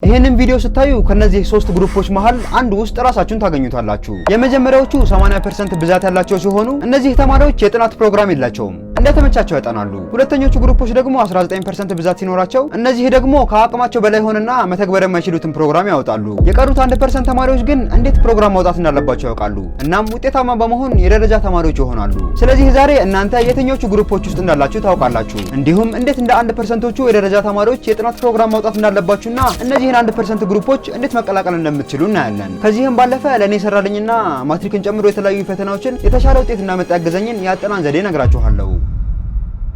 ይህንን ቪዲዮ ስታዩ ከነዚህ ሶስት group ኦች መሃል አንዱ ውስጥ ራሳችሁን ታገኙታላችሁ። የመጀመሪያዎቹ 80% ብዛት ያላቸው ሲሆኑ እነዚህ ተማሪዎች የጥናት ፕሮግራም የላቸውም፣ እንደተመቻቸው ያጠናሉ። ሁለተኞቹ group ኦች ደግሞ 19% ብዛት ሲኖራቸው እነዚህ ደግሞ ከአቅማቸው በላይ ሆነና መተግበር የማይችሉትን ፕሮግራም ያወጣሉ። የቀሩት 1% ተማሪዎች ግን እንዴት ፕሮግራም ማውጣት እንዳለባቸው ያውቃሉ። እናም ውጤታማ በመሆን የደረጃ ተማሪዎች ይሆናሉ። ስለዚህ ዛሬ እናንተ የትኞቹ group ኦች ውስጥ እንዳላችሁ ታውቃላችሁ። እንዲሁም እንዴት እንደ 1 percent ኦቹ የደረጃ ተማሪዎች የጥናት ፕሮግራም ማውጣት እንዳለባችሁና እነዚህን 1% group ኦች እንዴት መቀላቀል እንደምትችሉ እናያለን። ከዚህም ባለፈ ለእኔ የሰራልኝና ማትሪክን ጨምሮ የተለያዩ ፈተናዎችን የተሻለ ውጤት እንዳመጣ ያገዘኝን የአጠናን ዘዴ እነግራችኋለሁ።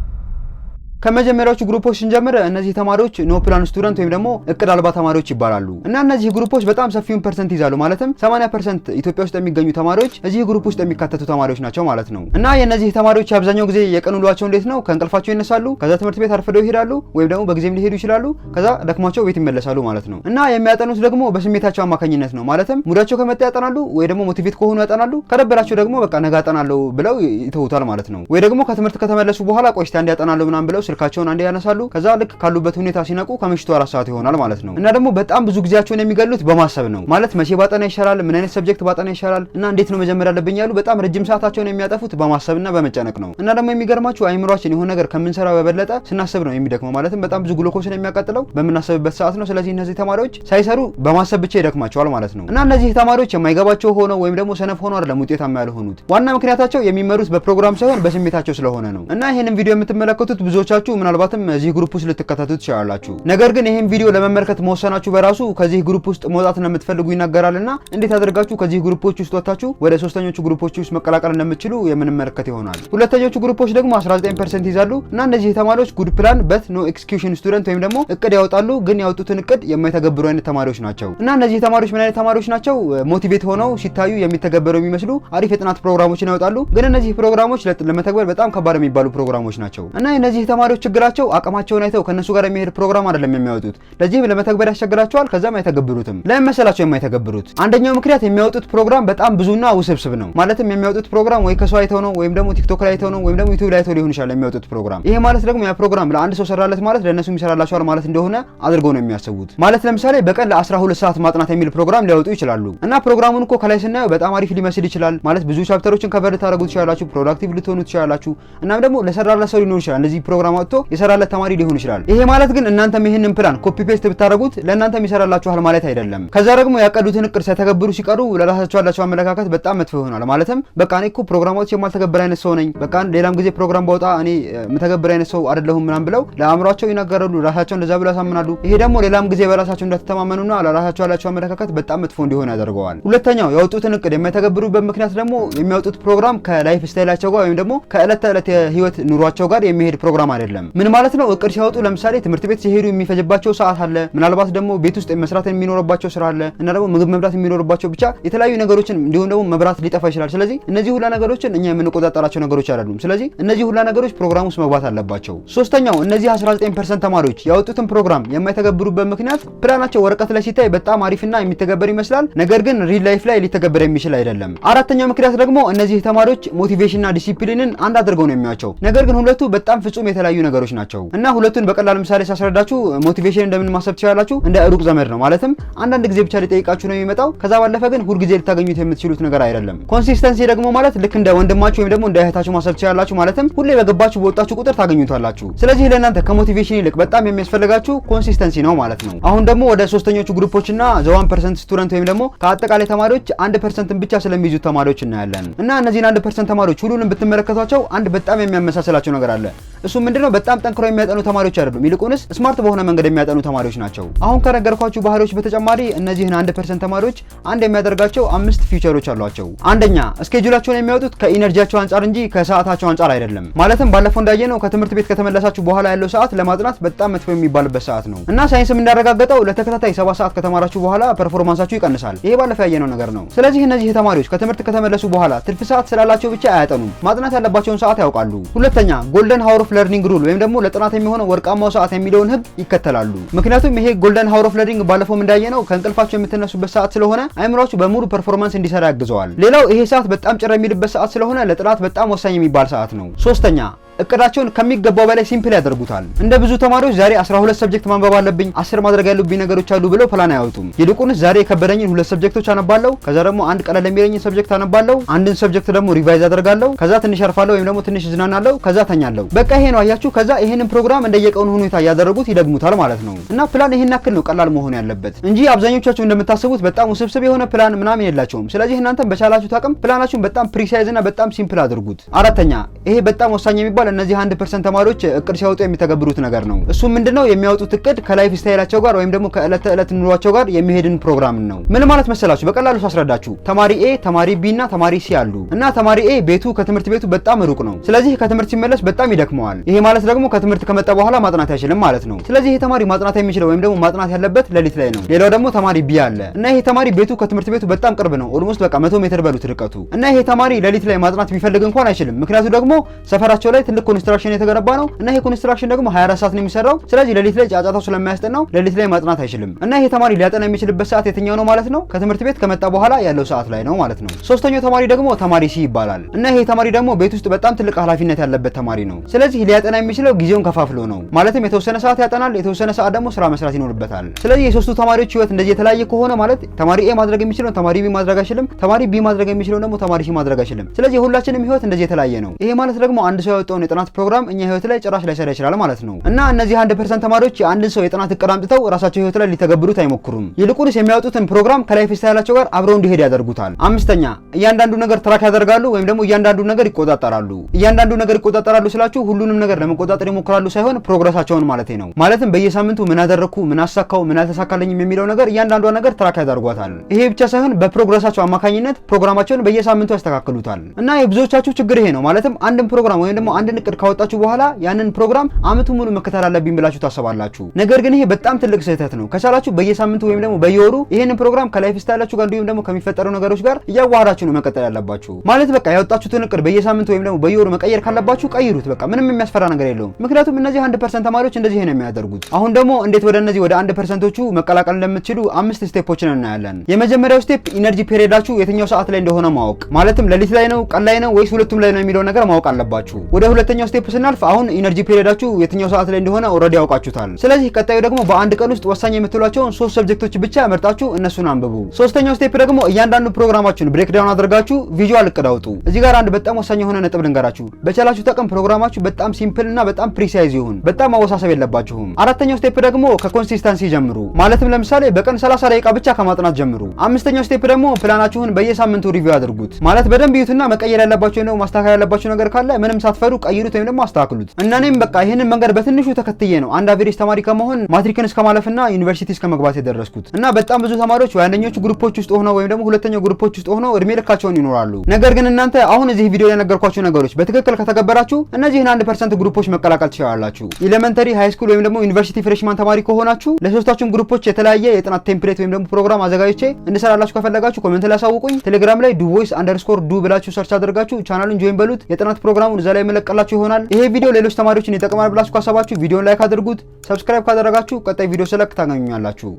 ከመጀመሪያዎቹ group ኦች ስንጀምር እነዚህ ተማሪዎች no plan student ወይም ደግሞ እቅድ አልባ ተማሪዎች ይባላሉ። እና እነዚህ group ኦች በጣም ሰፊውን percent ይዛሉ። ማለትም 80% ኢትዮጵያ ውስጥ የሚገኙ ተማሪዎች እዚህ group ውስጥ የሚካተቱ ተማሪዎች ናቸው ማለት ነው። እና የእነዚህ ተማሪዎች አብዛኛው ጊዜ የቀን ውሏቸው እንዴት ነው? ከእንቅልፋቸው ይነሳሉ፣ ከዛ ትምህርት ቤት አርፍደው ይሄዳሉ፣ ወይም ደግሞ በጊዜም ሊሄዱ ይችላሉ። ከዛ ደክሟቸው ቤት ይመለሳሉ ማለት ነው። እና የሚያጠኑት ደግሞ በስሜታቸው አማካኝነት ነው። ማለትም mood ኣቸው ከመጣ ያጠናሉ፣ ወይ ደግሞ motivate ከሆኑ ያጠናሉ። ከደበራቸው ደግሞ በቃ ነገ አጠናለሁ ብለው ይተውታል ማለት ነው። ወይ ደግሞ ከትምህርት ከተመለሱ በኋላ ቆይ እስቲ አንዴ አጠናለሁ ምናምን ብለው ስልካቸውን አንዴ ያነሳሉ። ከዛ ልክ ካሉበት ሁኔታ ሲነቁ ከምሽቱ 4 ሰዓት ይሆናል ማለት ነው። እና ደግሞ በጣም ብዙ ጊዜያቸውን የሚገሉት በማሰብ ነው። ማለት መቼ ባጠና ይሻላል፣ ምን አይነት subject ባጠና ይሻላል እና እንዴት ነው መጀመር ያለብኝ ያሉ በጣም ረጅም ሰዓታቸውን የሚያጠፉት በማሰብና በመጨነቅ ነው። እና ደግሞ የሚገርማችሁ አይምሯችን የሆነ ነገር ከምንሰራው በበለጠ ስናስብ ነው የሚደክመው። ማለትም በጣም ብዙ ግሉኮስን የሚያቃጥለው በምናስብበት ሰዓት ነው። ስለዚህ እነዚህ ተማሪዎች ሳይሰሩ በማሰብ ብቻ ይደክማቸዋል ማለት ነው። እና እነዚህ ተማሪዎች የማይገባቸው ሆነው ወይም ደግሞ ሰነፍ ሆነው አይደለም ውጤታማ ያልሆኑት። ዋና ምክንያታቸው የሚመሩት በፕሮግራም ሳይሆን በስሜታቸው ስለሆነ ነው። እና ይህንን ቪዲዮ የምትመለከቱት ብዙዎቻችሁ ምናልባትም እዚህ group ውስጥ ልትካተቱ ትችላላችሁ። ነገር ግን ይህን ቪዲዮ ለመመልከት መወሰናችሁ በራሱ ከዚህ group ውስጥ መውጣት እንደምትፈልጉ ይናገራልና እንዴት አድርጋችሁ ከዚህ group ኦች ውስጥ ወጥታችሁ ወደ ሶስተኞቹ group ኦች ውስጥ መቀላቀል እንደምትችሉ የምንመለከት ይሆናል። ሁለተኞቹ group ኦች ደግሞ 19% ይዛሉ እና እነዚህ ተማሪዎች good plan but no execution student ወይም ደግሞ እቅድ ያወጣሉ ግን ያወጡትን እቅድ የማይተገብሩ አይነት ተማሪዎች ናቸው። እና እነዚህ ተማሪዎች ምን አይነት ተማሪዎች ናቸው? Motivate ሆነው ሲታዩ የሚተገበሩ የሚመስሉ አሪፍ የጥናት ፕሮግራሞችን ያወጣሉ። ግን እነዚህ ፕሮግራሞች ለመተግበር በጣም ከባድ የሚባሉ ፕሮግራሞች ናቸው። እና እነዚህ ተማሪዎች ችግራቸው አቅማቸውን አይተው ከነሱ ጋር የሚሄድ ፕሮግራም አይደለም የሚያወጡት። ለዚህም ለመተግበር ያስቸግራቸዋል። ከዛም አይተገብሩትም። ለምን መሰላቸው የማይተገብሩት? አንደኛው ምክንያት የሚያወጡት ፕሮግራም በጣም ብዙና ውስብስብ ነው። ማለትም የሚያወጡት ፕሮግራም ወይ ከሰው አይተው ነው ወይም ደግሞ ቲክቶክ ላይ አይተው ነው ወይም ደግሞ ዩቲዩብ ላይ አይተው ሊሆን ይችላል የሚያወጡት ፕሮግራም። ይሄ ማለት ደግሞ ያ ፕሮግራም ለአንድ ሰው ሰራለት ማለት ለእነሱም ይሰራላቸዋል ማለት እንደሆነ አድርገው ነው የሚያስቡት። ማለት ለምሳሌ በቀን ለ12 ሰዓት ማጥናት የሚል ፕሮግራም ሊያወጡ ይችላሉ። እና ፕሮግራሙን እኮ ከላይ ስናየው በጣም አሪፍ ሊመስል ይችላል። ማለት ብዙ chapter ኦችን cover ልታደርጉ ትችላላችሁ፣ productive ልትሆኑ ትችላላችሁ። እናም ደግሞ ለሰራለት ሰው ሊኖር ይችላል። እንደዚህ ፕሮግራም አውጥቶ የሰራለት ተማሪ ሊሆን ይችላል። ይሄ ማለት ግን እናንተም ይህንን plan copy paste ብታደርጉት ለእናንተም ይሰራላችኋል ማለት አይደለም። ከዛ ደግሞ ያቀዱትን እቅድ ሳይተገብሩ ሲቀሩ ለራሳቸው ያላቸው አመለካከት በጣም መጥፎ ይሆናል። ማለትም በቃ እኔ እኮ ፕሮግራም አውጥቼ የማልተገብር አይነት ሰው ነኝ፣ በቃ ሌላም ጊዜ ፕሮግራም ባወጣ እኔ የምተገብር አይነት ሰው አይደለሁም ምናምን ብለው ለአእምሯቸው ይናገራሉ። ራሳቸው እንደዛ ብለው ያሳምናሉ። ይሄ ደግሞ ሌላም ጊዜ በራሳቸው እንዳትተማመኑና ለራሳቸው ያላቸው አመለካከት በጣም መጥፎ እንዲሆን ያደርገዋል። ሁለተኛው ያወጡትን እቅድ የማይተገብሩበት ምክንያት ደግሞ የሚያወጡት ፕሮግራም ከ lifestyle ኣቸው ጋር ወይም ደግሞ ከዕለት ተዕለት የህይወት ኑሯቸው ጋር የሚሄድ ፕሮግራም አይደለም። ምን ማለት ነው? እቅድ ሲያወጡ ለምሳሌ ትምህርት ቤት ሲሄዱ የሚፈጅባቸው ሰዓት አለ። ምናልባት ደግሞ ቤት ውስጥ መስራት የሚኖርባቸው ስራ አለ እና ደግሞ ምግብ መብላት የሚኖርባቸው ብቻ የተለያዩ ነገሮችን እንዲሁም ደግሞ መብራት ሊጠፋ ይችላል። ስለዚህ እነዚህ ሁላ ነገሮችን እኛ የምንቆጣጠራቸው ነገሮች አይደሉም። ስለዚህ እነዚህ ሁላ ነገሮች ፕሮግራም ውስጥ መግባት አለባቸው። ሶስተኛው እነዚህ 19% ተማሪዎች ያወጡትን ፕሮግራም የማይተገብሩበት ምክንያት ፕላናቸው ወረቀት ላይ ሲታይ በጣም አሪፍና የሚተገበር ይመስላል፣ ነገር ግን real life ላይ ሊተገበር የሚችል አይደለም። አራተኛው ምክንያት ደግሞ እነዚህ ተማሪዎች motivation ና discipline ን አንድ አድርገው ነው የሚያዩዋቸው። ነገር ግን ሁለቱ በጣም ፍጹም የተለያዩ ነገሮች ናቸው እና ሁለቱን በቀላል ምሳሌ ሳስረዳችሁ motivation እንደምን ማሰብ ትችላላችሁ? እንደ ሩቅ ዘመድ ነው። ማለትም አንዳንድ ጊዜ ብቻ ሊጠይቃችሁ ነው የሚመጣው። ከዛ ባለፈ ግን ሁልጊዜ ልታገኙት የምትችሉት ነገር አይደለም። Consistency ደግሞ ማለት ልክ እንደ ወንድማችሁ ወይም ደግሞ እንደ እህታችሁ ማሰብ ትችላላችሁ። ማለትም ሁሌ በገባችሁ በወጣችሁ ቁጥር ታገኙታላችሁ። ስለዚህ ለእናንተ ከ motivation ይልቅ በጣም የሚያስፈልጋችሁ consistency ነው ማለት ነው። አሁን ደግሞ ወደ ሶስተኞቹ group ኦች እና the 1% student ወይም ደግሞ ከአጠቃላይ ተማሪዎች 1%ን ብቻ ስለሚይዙት ተማሪዎች እናያለን። እና እነዚህን 1% ተማሪዎች ሁሉንም ብትመለከቷቸው አንድ በጣም የሚያመሳስላቸው ነገር አለ። እሱ ምንድነው? በጣም ጠንክረው የሚያጠኑ ተማሪዎች አይደሉም። ይልቁንስ smart በሆነ መንገድ የሚያጠኑ ተማሪዎች ናቸው። አሁን ከነገርኳችሁ ባህሪዎች በተጨማሪ እነዚህን 1% ተማሪዎች አንድ የሚያደርጋቸው አምስት feature ኦች አሏቸው። አንደኛ፣ schedule ኣቸውን የሚያወጡት ከ energy ያቸው አንጻር እንጂ ከሰዓታቸው አንጻር አይደለም። ማለትም ባለፈው እንዳየነው ከትምህርት ቤት ከተመለሳችሁ በኋላ ያለው ሰዓት ለማጥናት በጣም መጥፎ የሚባልበት ሰዓት ነው እና ሳይንስም እንዳረጋገጠው ለተከታታይ 7 ሰዓት ከተማራችሁ በኋላ performance ኣችሁ ይቀንሳል። ይሄ ባለፈው ያየነው ነገር ነው። ስለዚህ እነዚህ ተማሪዎች ከትምህርት ከተመለሱ በኋላ ትርፍ ሰዓት ስላላቸው ብቻ አያጠኑም። ማጥናት ያለባቸውን ሰዓት ያውቃሉ። ሁለተኛ፣ golden hour of learning rule ወይም ደግሞ ለጥናት የሚሆነው ወርቃማው ሰዓት የሚለውን ህግ ይከተላሉ። ምክንያቱም ይሄ golden hour of learning ባለፈውም እንዳየነው ከእንቅልፋችሁ የምትነሱበት ሰዓት ስለሆነ አይምሯችሁ በሙሉ performance እንዲሰራ ያግዘዋል። ሌላው ይሄ ሰዓት በጣም ጭር የሚልበት ሰዓት ስለሆነ ለጥናት በጣም ወሳኝ የሚባል ሰዓት ነው። ሶስተኛ፣ እቅዳቸውን ከሚገባው በላይ simple ያደርጉታል። እንደ ብዙ ተማሪዎች ዛሬ 12 subject ማንበብ አለብኝ፣ 10 ማድረግ ያሉብኝ ነገሮች አሉ ብለው ፕላን አያወጡም። ይልቁንስ ዛሬ የከበደኝን ሁለት subject ኦች አነባለሁ፣ ከዛ ደግሞ አንድ ቀለል የሚለኝን subject አነባለሁ፣ አንድን subject ደግሞ revise አደርጋለሁ፣ ከዛ ትንሽ አርፋለሁ ወይም ደግሞ ትንሽ እዝናናለሁ፣ ከዛ ተኛለሁ። በቃ ይሄ ነው፣ አያችሁ። ከዛ ይሄንን ፕሮግራም እንደየቀኑ ሁኔታ እያደረጉት ይደግሙታል ማለት ነው። እና ፕላን ይሄን ያክል ነው ቀላል መሆን ያለበት እንጂ አብዛኞቻችሁ እንደምታስቡት በጣም ውስብስብ የሆነ ፕላን ምናምን የላቸውም። ስለዚህ እናንተም በቻላችሁት አቅም ፕላናችሁን በጣም precise እና በጣም simple አድርጉት። አራተኛ፣ ይሄ በጣም ወሳኝ የሚባል እነዚህ 1% ተማሪዎች እቅድ ሲያወጡ የሚተገብሩት ነገር ነው። እሱ ምንድነው? የሚያወጡት እቅድ ከ lifestyle ኣቸው ጋር ወይም ደግሞ ከዕለት ተዕለት ኑሯቸው ጋር የሚሄድን ፕሮግራም ነው። ምን ማለት መሰላችሁ? በቀላሉ ሳስረዳችሁ ተማሪ A፣ ተማሪ B እና ተማሪ C አሉ። እና ተማሪ A ቤቱ ከትምህርት ቤቱ በጣም ሩቅ ነው። ስለዚህ ከትምህርት ሲመለስ በጣም ይደክመዋል። ይሄ ማለት ደግሞ ከትምህርት ከመጣ በኋላ ማጥናት አይችልም ማለት ነው። ስለዚህ ይሄ ተማሪ ማጥናት የሚችለው ወይም ደግሞ ማጥናት ያለበት ሌሊት ላይ ነው። ሌላው ደግሞ ተማሪ B አለ። እና ይሄ ተማሪ ቤቱ ከትምህርት ቤቱ በጣም ቅርብ ነው። Almost በቃ 100 ሜትር በሉት ርቀቱ። እና ይሄ ተማሪ ሌሊት ላይ ማጥናት ቢፈልግ እንኳን አይችልም። ምክንያቱ ደግሞ ሰፈራቸው ላይ ትልቅ construction የተገነባ ነው። እና ይሄ construction ደግሞ 24 ሰዓት ነው የሚሰራው። ስለዚህ ሌሊት ላይ ጫጫታው ስለሚያስጠናው ሌሊት ላይ ማጥናት አይችልም። እና ይሄ ተማሪ ሊያጠና የሚችልበት ሰዓት የትኛው ነው ማለት ነው? ከትምህርት ቤት ከመጣ በኋላ ያለው ሰዓት ላይ ነው ማለት ነው። ሶስተኛው ተማሪ ደግሞ ተማሪ C ይባላል። እና ይሄ ተማሪ ደግሞ ቤት ውስጥ በጣም ትልቅ ኃላፊነት ያለበት ተማሪ ነው። ስለዚህ ሊያጠና የሚችለው ጊዜውን ከፋፍሎ ነው። ማለትም የተወሰነ ሰዓት ያጠናል፣ የተወሰነ ሰዓት ደግሞ ስራ መስራት ይኖርበታል። ስለዚህ የሶስቱ ተማሪዎች ህይወት እንደዚህ የተለያየ ከሆነ፣ ማለት ተማሪ A ማድረግ የሚችለውን ተማሪ B ማድረግ አይችልም፣ ተማሪ B ማድረግ የሚችለውን ደግሞ ተማሪ C ማድረግ አይችልም። ስለዚህ የሁላችንም ህይወት እንደዚህ የተለያየ ነው። ይሄ ማለት ደግሞ አንድ ሰው ያወጣውን የጥናት ፕሮግራም እኛ ህይወት ላይ ጭራሽ ላይሰራ ይችላል ማለት ነው። እና እነዚህ 1% ተማሪዎች የአንድን ሰው የጥናት እቅድ አምጥተው ራሳቸው ህይወት ላይ ሊተገብሩት አይሞክሩም። ይልቁንስ የሚያወጡትን ፕሮግራም ከ lifestyle ኣቸው ጋር አብረው እንዲሄድ ያደርጉታል። አምስተኛ፣ እያንዳንዱ ነገር track ያደርጋሉ ወይም ደግሞ እያንዳንዱ ነገር ይቆጣጠራሉ። እያንዳንዱ ነገር ይቆጣጠራሉ ስላችሁ ሁሉንም ነገር ለመቆጣጠር ይሞክራሉ ሳይሆን progress ኣቸውን ማለት ነው። ማለትም በየሳምንቱ ምን አደረግኩ፣ ምን አሳካው፣ ምን አልተሳካለኝም የሚለው ነገር እያንዳንዷ ነገር track ያደርጓታል። ይሄ ብቻ ሳይሆን በ progress ኣቸው አማካኝነት ፕሮግራማቸውን በየሳምንቱ ያስተካክሉታል። እና የብዙዎቻችሁ ችግር ይሄ ነው። ማለትም አንድን ፕሮግራም ወይም ደግሞ አንድን እቅድ ካወጣችሁ በኋላ ያንን ፕሮግራም አመቱ ሙሉ መከተል አለብኝ ብላችሁ ታስባላችሁ። ነገር ግን ይሄ በጣም ትልቅ ስህተት ነው። ከቻላችሁ በየሳምንቱ ወይም ደግሞ በየወሩ ይሄንን ፕሮግራም ከ lifestyle ኣችሁ ጋር እንዲሁም ደግሞ ከሚፈጠሩ ነገሮች ጋር እያዋሃዳችሁ ነው መቀጠል ያለባችሁ። ማለት በቃ ያወጣችሁትን እቅድ በየሳምንቱ ወይም ደግሞ በየወሩ መቀየር ካለባችሁ ቀይሩት። በቃ ምንም የሚያስፈራ ነገር የለውም። ምክንያቱም እነዚህ 1% ተማሪዎች እንደዚህ ነው የሚያደርጉት። አሁን ደግሞ እንዴት ወደ እነዚህ ወደ 1% ኦቹ መቀላቀል እንደምትችሉ አምስት step ኦችን እናያለን። የመጀመሪያው step energy period ኣችሁ የትኛው ሰዓት ላይ እንደሆነ ማወቅ። ማለትም ሌሊት ላይ ነው፣ ቀን ላይ ነው ወይስ ሁለቱም ላይ ነው የሚለው ነገር ማወቅ አለባችሁ። ወደ ሁለተኛው step ስናልፍ አሁን energy period ኣችሁ የትኛው ሰዓት ላይ እንደሆነ already ያውቃችሁታል። ስለዚህ ቀጣዩ ደግሞ በአንድ ቀን ውስጥ ወሳኝ የምትሏቸውን ሶስት subject ኦች ብቻ መርጣችሁ እነሱን አንብቡ። ሶስተኛው step ደግሞ እያንዳንዱ ፕሮግራማችሁን breakdown አድርጋችሁ visual እቅድ አውጡ። እዚህ ጋር አንድ በጣም ወሳኝ የሆነ ነጥብ ልንገራችሁ። በቻላችሁ አቅም ፕሮግራማችሁ በጣም simple እና በጣም precise ይሁን። በጣም ማወሳሰብ የለባችሁም። አራተኛው step ደግሞ ከ consistency ጀምሩ። ማለትም ለምሳሌ በቀን 30 ደቂቃ ብቻ ከማጥናት ጀምሩ። አምስተኛው step ደግሞ ፕላናችሁን በየሳምንቱ review አድርጉት። ማለት በደንብ እዩትና መቀየር ያለባችሁ ወይም ደግሞ ማስተካከል ያለባችሁ ነገር ካለ ምንም ሳትፈሩ ቀይሩት ወይም ደግሞ አስተካክሉት። እና እኔም በቃ ይህንን መንገድ በትንሹ ተከትዬ ነው አንድ average ተማሪ ከመሆን ማትሪክን እስከ ማለፍና ዩኒቨርሲቲ እስከ መግባት የደረስኩት። እና በጣም ብዙ ተማሪዎች ወይ አንደኞቹ group ኦች ውስጥ ሆነው ወይም ደግሞ ሁለተኛው group ኦች ውስጥ ሆነው እድሜ ልካቸውን ይኖራሉ። ነገር ግን እናንተ አሁን እዚህ ቪዲዮ ላይ የነገርኳችሁ ነገሮች በትክክል ከተገበራችሁ እነዚህን 1% group ኦች መቀላቀል ትችላላችሁ። Elementary፣ high school ወይም ደግሞ ዩኒቨርሲቲ freshman ተማሪ ከሆናችሁ ለሶስታችሁም group ኦች የተለያየ የጥናት template ወይም ደግሞ ፕሮግራም አዘጋጅቼ እንድሰራላችሁ ከፈለጋችሁ comment ላይ አሳውቁኝ። ቴሌግራም ላይ duvoice_du ብላችሁ search አድርጋችሁ ቻናሉን join በሉት። የጥናት ፕሮግራሙን እዛ ላይ የምለቅላችሁ ይሆናል። ይሄ ቪዲዮ ሌሎች ተማሪዎችን ይጠቅማል ብላችሁ ካሰባችሁ ቪዲዮን like አድርጉት። Subscribe ካደረጋችሁ ቀጣይ ቪዲዮ ስለቅ ታገኙኛላችሁ።